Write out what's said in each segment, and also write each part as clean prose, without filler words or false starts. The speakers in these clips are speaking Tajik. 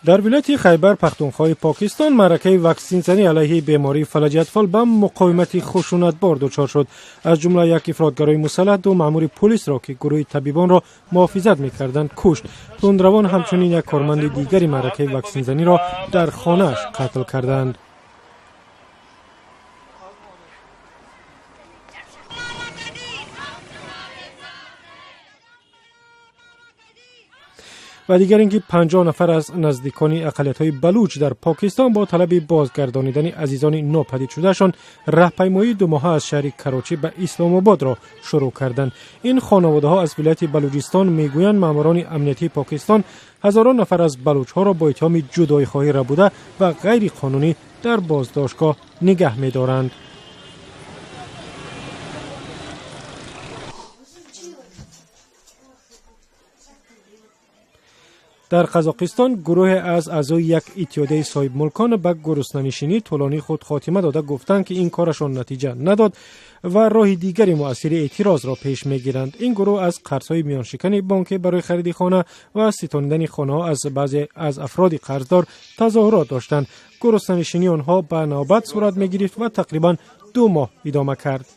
Дар вилояти Хайбар Пахтунхои Покистон маъракаи ваксинзанӣ алайҳи бемории фалаҷи атфол ба муқовимати хушунатбор дучор шуд. Аз ҷумла як ифротгарои мусаллаҳ ду маъмури пулисро, ки гурӯҳи табибонро муҳофизат мекарданд, кушт. Тундравон ҳамчунин як корманди дигари маъракаи ваксинзаниро дар хонааш қатл карданд. Ва дигар ин ки 50 нафар аз наздикони ақалиятҳои балуч дар Покистон бо талаби бозгардонидани азизони нопадид шудаашон раҳпаймоии думоҳа аз шаҳри Карочӣ ба Исломободро шурӯъ карданд. Ин хонаводаҳо аз вилояти Балуҷистон мегӯянд, маъмурони амниятии Покистон ҳазорон нафар аз балучҳоро бо иттиҳоми ҷудоихоҳӣ рабуда ва ғайриқонунӣ дар боздоштгоҳ нигаҳ медоранд. Дар Қазоқистон гурӯҳе аз аъзои як иттиҳодияи соҳибмулкон ба гуруснанишинии тӯлонии худ хотима дода, гуфтанд, ки ин корашон натиҷа надод ва роҳи дигари муассири эътирозро пеш мегиранд. Ин гурӯҳ аз қарзҳои миёншикани бонкӣ барои хариди хона ва ситонидани хонаҳо аз баъзе аз афроди қарздор тазоҳурот доштанд. Гуруснанишинии онҳо ба навбат сурат мегирифт ва тақрибан 2 моҳ идома кард.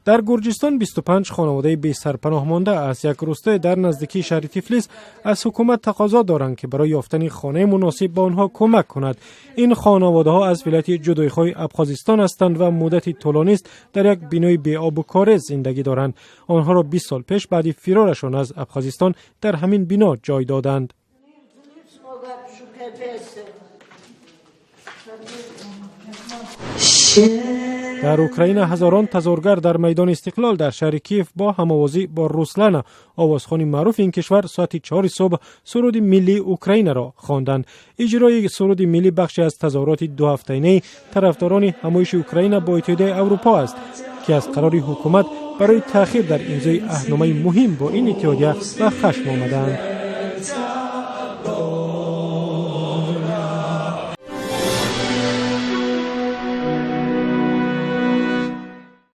Дар Гурҷистон 25 хонаводаи бесарпаноҳ монда аз як рӯстое дар наздикии шаҳри Тифлис аз ҳукумат тақозо доранд, ки барои ёфтани хонаи муносиб ба онҳо кӯмак кунад. Ин хонаводаҳо аз вилояти ҷудоихоҳи Абхозистон ҳастанд ва муддати тӯлонист дар як бинои беобу корез зиндагӣ доранд. Онҳоро 20 сол пеш баъди фирорашон аз Абхозистон дар ҳамин бино ҷой доданд. Дар Украина ҳазорон тазоҳургар дар майдони Истиқлол дар шаҳри Киев бо ҳамовозӣ бо Руслана, овозхони маъруфи ин кишвар, соати 4 субҳ суруди миллии Украинаро хонданд. Иҷрои суруди миллӣ бахше аз тазоҳуроти дуҳафтаинаи тарафдорони ҳамоиши Украина бо Иттиҳодияи Аврупо аст, ки аз қарори ҳукумат барои таъхир дар имзои аҳдномаи муҳим бо ин иттиҳодия ба хашм омадаанд.